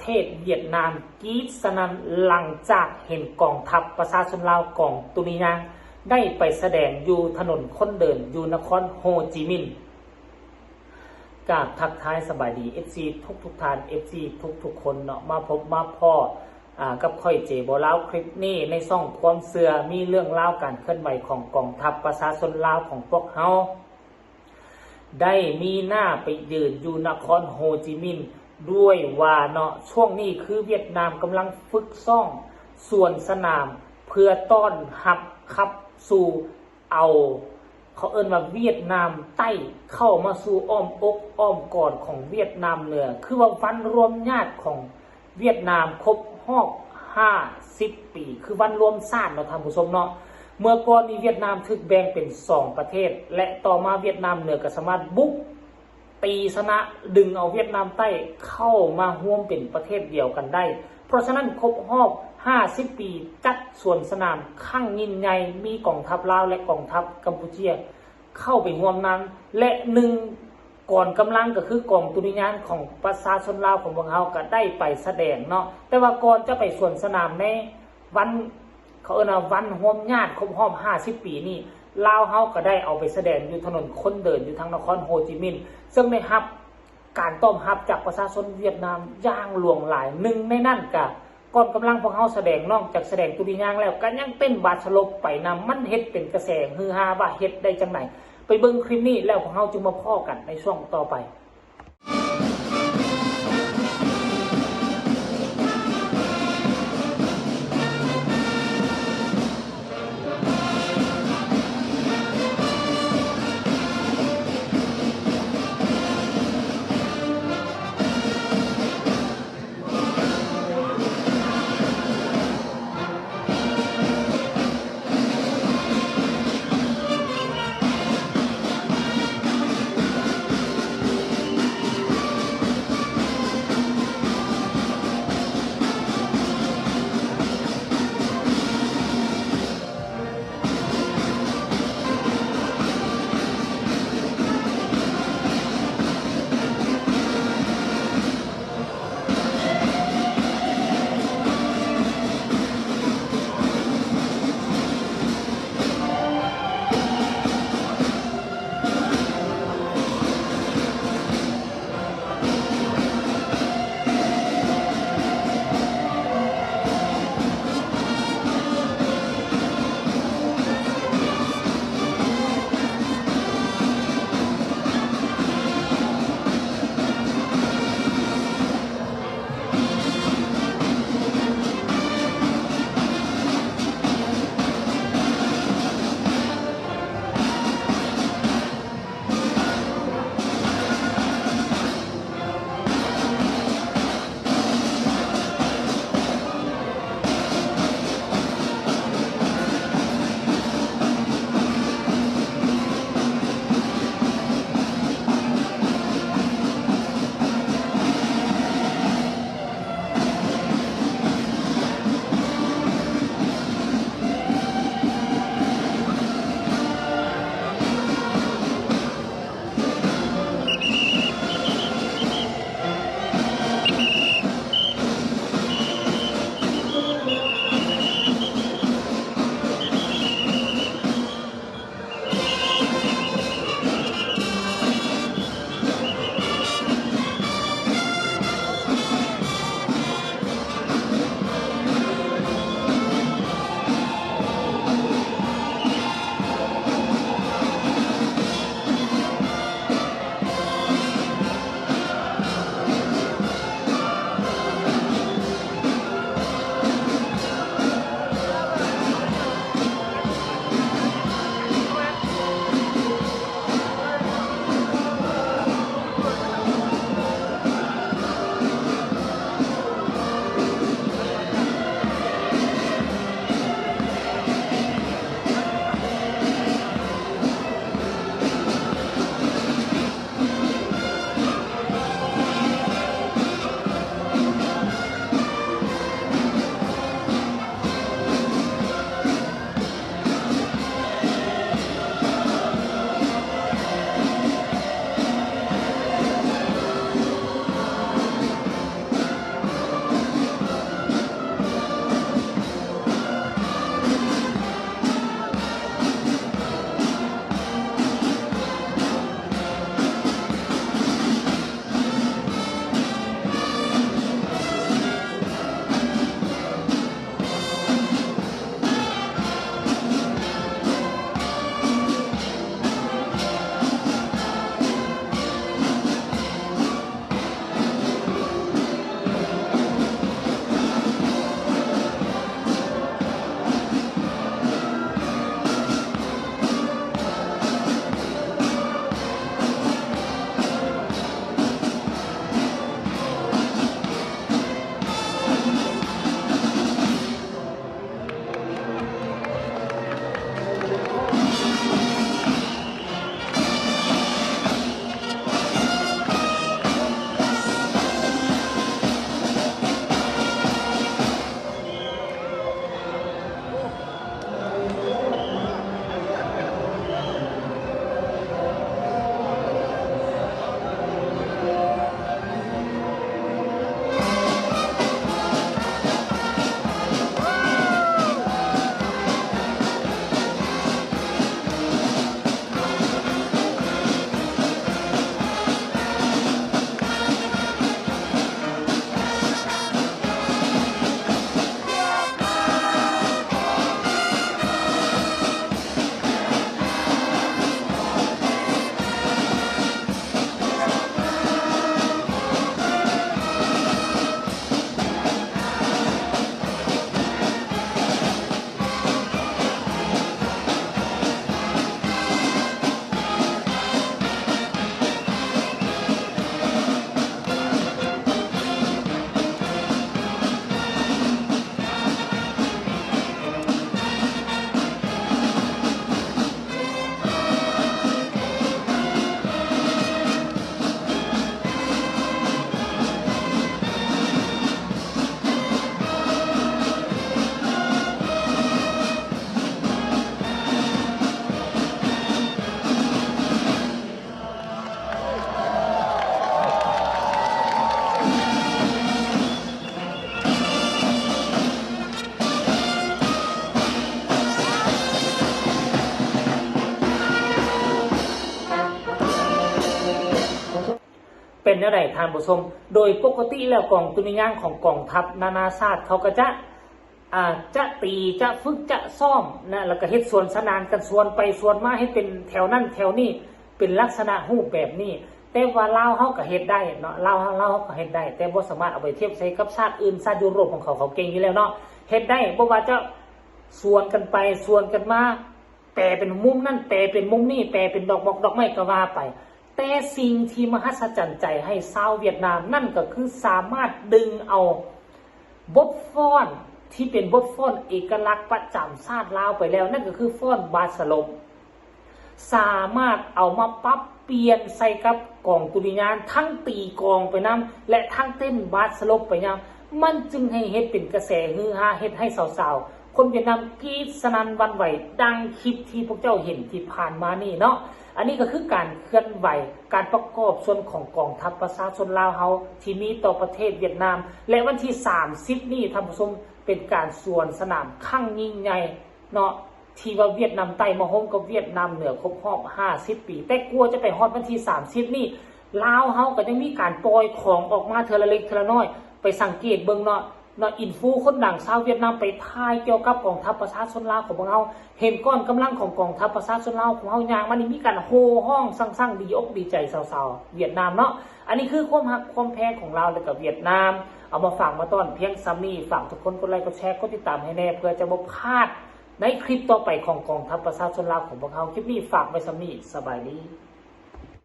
ເທດຫວຽດນາມກຣີດສະໜັ່ນ ຫຼັງຈາກເຫັນກອງທັບປະຊາຊົນລາວ ກອງຕຸລິຍາງ ໄດ້ໄປສະແດງຢູ່ຖະໜົນຄົນເດີນ ຢູ່ນະຄອນໂຮຈິມິນ. ກາບທັກທາຍສະບາຍດີ ເອັຟຊີ ທຸກໆທ່ານ ເອັຟຊີ ທຸກໆຄົນເນາະ ມາພົບມາພໍ້ ອາ ກັບຂ້ອຍ ເຈ ບໍ່ລາວ ຄລິບນີ້ໃນຊ່ອງຄວາມເຊື່ອ ມີເລື່ອງລາວການເຄື່ອນໄຫວຂອງກອງທັບປະຊາຊົນລາວຂອງພວກເຮົາ ໄດ້ມີໜ້າໄປຢືນຢູ່ນະຄອນໂຮຈິມິນດ້ວຍວ່າເນາະ. ຊ່ວງນີ້ຄືຫວຽດນາມກຳລັງຝຶກຊ້ອມສວນສະໜາມ ເພື່ອຕ້ອນຮັບຂັບສູ່ ເອົາ ເຂົາເອີ້ນວ່າຫວຽດນາມໃຕ້ເຂົ້າມາສູ່ອ້ອມອົກອ້ອມກອດຂອງຫວຽດນາມເໜືອ ຄືວ່າວັນລວມຍາດຂອງຫວຽດນາມຄົບຮອບຫ້າສິບປີ ຄືວັນລວມຊາດເນາະທ່ານຜູ້ຊົມເນາະ. ເມື່ອກ່ອນນີ້ຫວຽດນາມຖືກແບ່ງເປັນສອງປະເທດ ແລະ ຕໍ່ມາຫວຽດນາມເໜືອກໍສາມາດບຸກ ຕີຊະນະ ດຶງເອົາຫວຽດນາມໃຕ້ເຂົ້າມາຮ່ວມເປັນປະເທດດຽວກັນໄດ້. ເພາະສະນັ້ນ ຄົບຮອບຫ້າສິບປີ ຈັດສວນສະໜາມຄັ້ງຍິ່ງໃຫຍ່ ມີກອງທັບລາວ ແລະ ກອງທັບກຳປູເຈຍເຂົ້າໄປຮ່ວມນຳ ແລະ ໜຶ່ງກອງກຳລັງ ກໍຄືກອງຕຸລິຍາງຂອງປະຊາຊົນລາວຂອງພວກເຮົາ ກໍໄດ້ໄປສະແດງເນາະ. ແຕ່ວ່າກ່ອນຈະໄປສວນສະໜາມໃນວັນ ເຂົາເອີ້ນວ່າວັນຮວມຍາດຄົບຮອບຫ້າສິບປີນີ້ ລາວເຮົາກໍໄດ້ເອົາໄປສະແດງຢູ່ຖະໜົນຄົນເດີນ ຢູ່ທາງນະຄອນໂຮຈິມິນ ເຊິ່ງໄດ້ຮັບການຕອບຮັບຈາກປະຊາຊົນຫວຽດນາມຢ່າງຫຼວງຫຼາຍ. ໜຶ່ງໃນນັ້ນກະກອງກຳລັງພວກເຮົາສະແດງ ນອກຈາກສະແດງຕຸລິຍາງແລ້ວ ກໍຍັງເຕັ້ນບາດສະຫຼົບໄປນຳ. ມັນເຮັດເປັນກະແສຮືຮາວ່າເຮັດໄດ້ຈັ່ງໃດ. ໄປເບິ່ງຄລິບນີ້ແລ້ວພວກເຮົາຈຶ່ງມາພໍ້ກັນໃນຊ່ວງຕໍ່ໄປ. ແນວໃດທ່ານຜູ້ຊົມ? ໂດຍປົກກະຕິແລ້ວກອງດຸລິຍາງຂອງກອງທັບນານາຊາດ ເຂົາກໍຈະ ອ່າ ຈະຕີ ຈະຝຶກ ຈະຊ້ອມນະ ແລ້ວກໍເຮັດສວນສະໜານກັນ ສວນໄປສວນມາ ເຮັດເປັນແຖວນັ້ນແຖວນີ້ ເປັນລັກສະນະຮູບແບບນີ້. ແຕ່ວ່າລາວເຮົາກໍເຮັດໄດ້ເນາະ ລາວເຮົາ ລາວເຮົາກໍເຮັດໄດ້ ແຕ່ບໍ່ສາມາດເອົາໄປທຽບໃສ່ກັບຊາດອື່ນ ຊາດຢູໂຣບຂອງເຂົາ ເຂົາເກັ່ງຢູ່ແລ້ວເນາະ ເຮັດໄດ້ ບໍ່ວ່າຈະສວນກັນໄປສວນກັນມາ ແປເປັນມຸມນັ້ນ ແປເປັນມຸມນີ້ ແປເປັນດອກໝອກດອກໄມ້ກໍວ່າໄປ. ແຕ່ສິ່ງທີ່ມະຫັດສະຈັນໃຈໃຫ້ຊາວຫວຽດນາມ ນັ້ນກໍຄືສາມາດດຶງເອົາບົດຟ້ອນທີ່ເປັນບົດຟ້ອນເອກະລັກປະຈຳຊາດລາວໄປແລ້ວ ນັ້ນກໍຄືຟ້ອນບາດສະຫຼົບ ສາມາດເອົາມາປັບປ່ຽນໃສ່ກັບກອງດຸລິຍາງ ທັງຕີກອງໄປນຳ ແລະ ທັງເຕັ້ນບາດສະຫຼົບໄປນຳ ມັນຈຶ່ງໃຫ້ເຮັດເປັນກະແສຮືຮາ ເຮັດໃຫ້ຊາວໆ ຄົນຫວຽດນາມກຣີດສະໜັ່ນຫວັ່ນໄຫວ ດັ່ງຄລິບທີ່ພວກເຈົ້າເຫັນທີ່ຜ່ານມານີ້ເນາະ. ອັນນີ້ກໍຄືການເຄື່ອນໄຫວ ການປະກອບສ່ວນຂອງກອງທັບປະຊາຊົນລາວເຮົາທີ່ມີຕໍ່ປະເທດຫວຽດນາມ ແລະ ວັນທີສາມສິບນີ້ ທ່ານຜູ້ຊົມ ເປັນການສວນສະໜາມຄັ້ງຍິ່ງໃຫຍ່ເນາະ ທີ່ວ່າຫວຽດນາມໃຕ້ມາໂຮມກັບຫວຽດນາມເໜືອຄົບຮອບຫ້າສິບປີ. ແຕ່ກວ່າຈະໄປຮອດວັນທີສາມສິບນີ້ ລາວເຮົາກໍຍັງມີການປ່ອຍຂອງອອກມາເທື່ອລະເລັກເທື່ອລະນ້ອຍ ໄປສັງເກດເບິ່ງເນາະ ເນາະ ອິນຟູຄົນດັງຊາວຫວຽດນາມໄປຖ່າຍກ່ຽວກັບກອງທັບປະຊາຊົນລາວຂອງພວກເຮົາ ເຫັນກ້ອນກຳລັງຂອງກອງທັບປະຊາຊົນລາວຂອງເຮົາຍ່າງມານີ້ ມີການໂຫ່ຮ້ອງສັງສັງດີອົກດີໃຈຊາວໆຫວຽດນາມເນາະ. ອັນນີ້ຄືຄວາມຮັກຄວາມແພງຂອງລາວ ແລະ ກໍຫວຽດນາມ ເອົາມາຝາກມາຕ້ອນພຽງສ່ຳນີ້. ຝາກທຸກຄົນກົດໄລ ກົດແຊ ກົດຕິດຕາມໃຫ້ແດ່ ເພື່ອຈະບໍ່ພາດໃນຄລິບຕໍ່ໄປຂອງກອງທັບປະຊາຊົນລາວຂອງພວກເຮົາ. ຄລິບນີ້ຝາກໄວ້ສ່ຳນີ້ ສະບາຍດີ.